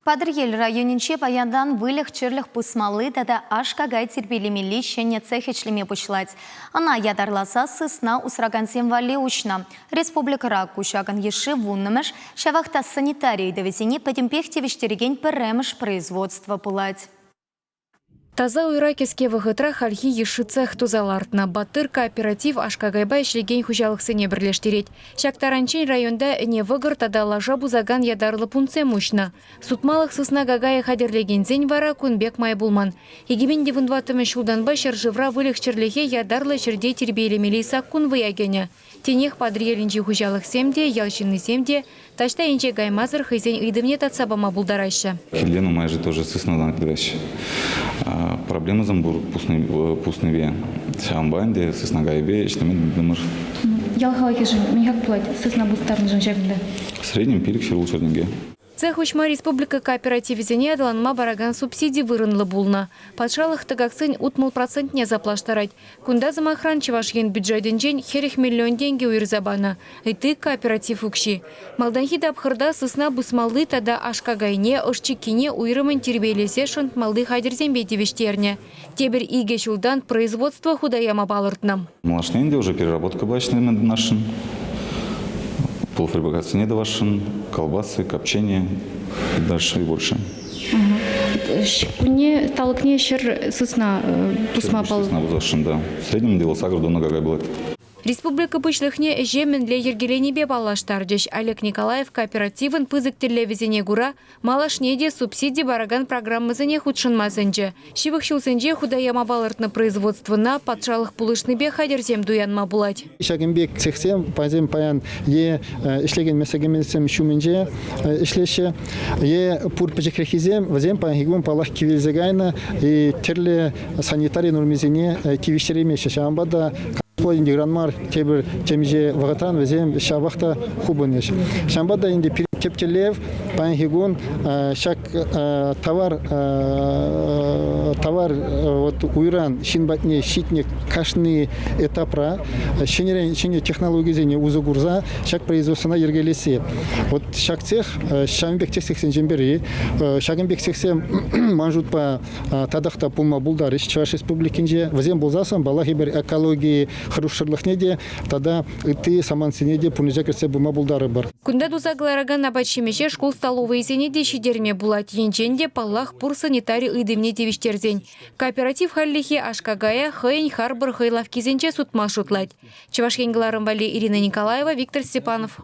Патӑрьел районӗнче паянтан выльӑх-чӗрлӗх пусмалли тата аш-какай тирпейлемелли ҫӗнӗ цех ӗҫлеме пуҫлать. Ӑна ятарласа сысна усракансем валли уҫнӑ. Республикӑра ку ҫакӑн йышши вуннӑмӗш, ҫавах та санитари ыйтӑвӗсене пӗтӗмпех тивӗҫтерекен пӗрремӗш производство пулать. Таса уйра кӗске вӑхӑтра хальхи йышши цех туса лартнӑ. Батыр кооператив аш-какайпа ӗҫлекен хуҫалӑхсене пӗрлештерет. Ҫак таранччен районта ӗне-вӑкӑр тата лаша пусакан ятарлӑ пунктсем уҫнӑ. Сутмалӑх сысна какайӗ хатӗрлекенсен вара кун пек май пулман. 2014 ҫултанпа ҫӗршывра выльӑх-чӗрлӗхе ятарлӑ ҫӗрте тирпейлемелли саккун вӑя кӗнӗ. Тинех Патӑрьелӗнчи хуҫалӑхсем те, ял ҫыннисем те таҫта инҫе каймасӑр хӑйсен ыйтӑвне татса пама пултараҫҫӗ. Хӗлле нумайӑшӗ тоже сыснадан кӗтеҫҫӗ. Проблемӑсем пур пуснипе. Ҫавӑнпа ӗнтӗ сысна кайӑкӗпе ӗҫлеме тытӑнтӑмӑр. Ял халӑхӗшӗн мӗн хак пулать сысна пустарнӑшӑн ҫакӑнта? В среднем 5 ҫул тенкӗ. Цех уҫма республика кооперативӗсене аталанма паракан субсиди вырӑнлӑ пулнӑ. Патшалӑх тӑкаксен 60 процентне саплаштарать. Кунта, сӑмахран, Чӑваш Ен бюджетӗнчен 40 миллион тенкӗ уйӑрса панӑ. Ытти кооператив укҫи. Малтанхи тапхӑрта сысна пусмалли тата аш-какайне, ӑш-чиккине уйрӑмӑн тирпейлесе шӑнтмалли хатӗрсемпе тивӗҫтернӗ. Тепӗр икӗ ҫултан производство хута яма палӑртнӑ. Малашне ӗнтӗ уже переработкӑпа ӗҫлеме тытӑнасшӑн. Полуфабрикатсене тӑвасшӑн, колбасы, копчение и дальше и больше. Кунне талӑкне ҫӗр сысна пусма пал. Сысна пусасшӑн, да. В среднем дело сахар до какай пулать. Республика Пуҫлӑхне ӗҫе мӗнле йӗркеленипе паллаштарчӗҫ. Олег Николаев кооперативӑн пысӑк тӗллевӗсене кура Малашне те субсиди паракан программӑсене хутшӑнма сӗнчӗ. Ҫывӑх ҫулсенче хута яма палӑртнӑ производствӑна патшалӑх пулӑшнипе хатӗрсем туянма пулать. Ҫакӑн пек цехсем паян паян е ӗҫлекен мессакеменсем ҫумӗнче ӗҫлеҫҫӗ, е пур пӗчӗкреххисем, вӗсем паянхи кун паллах кивелсе кайнӑ и тӗрлӗ санитари нормисене тивӗҫтереймеҫҫӗ. Ҫавӑнпа та ыран мар тепӗр темиҫе вӑхӑтран вӗсем ҫавах та хупӑнӗҫ. Ҫавӑнпа та ӗнтӗ пирӗн тӗп тӗллев паянхи кун ҫак тавар тавар вот уйран ҫын патне ҫитнӗ кашни этапра ҫӗнӗрен ҫӗнӗ технологисене усӑ курса ҫак производствӑна йӗркелесси. Вот ҫак цех ҫавӑн пек цехсенчен пӗри. Ҫакӑн пек цехсем ман шутпа татах та пулма пултарӗҫ Чӑваш Республикинче. Вӗсем пулсассӑн, паллах, эпир экологи хӑрушсӑрлӑхне те тата ытти самантсене те пурнӑҫа кӗртсе пыма пултарӑпӑр. Кунта туса кӑларакан апат-ҫимӗҫе шкул столовӑйӗсене те ҫитерме пулать. Енчен те, паллах, пур санитари ыйтӑвне тивӗҫтерсен. Кооператив хальлӗхе аш-какая хӑйӗн харпӑр хӑй лавккисенче сутма шутлать. Чӑваш Ен кӑларӑм валли Ирина Николаева, Виктор Степанов.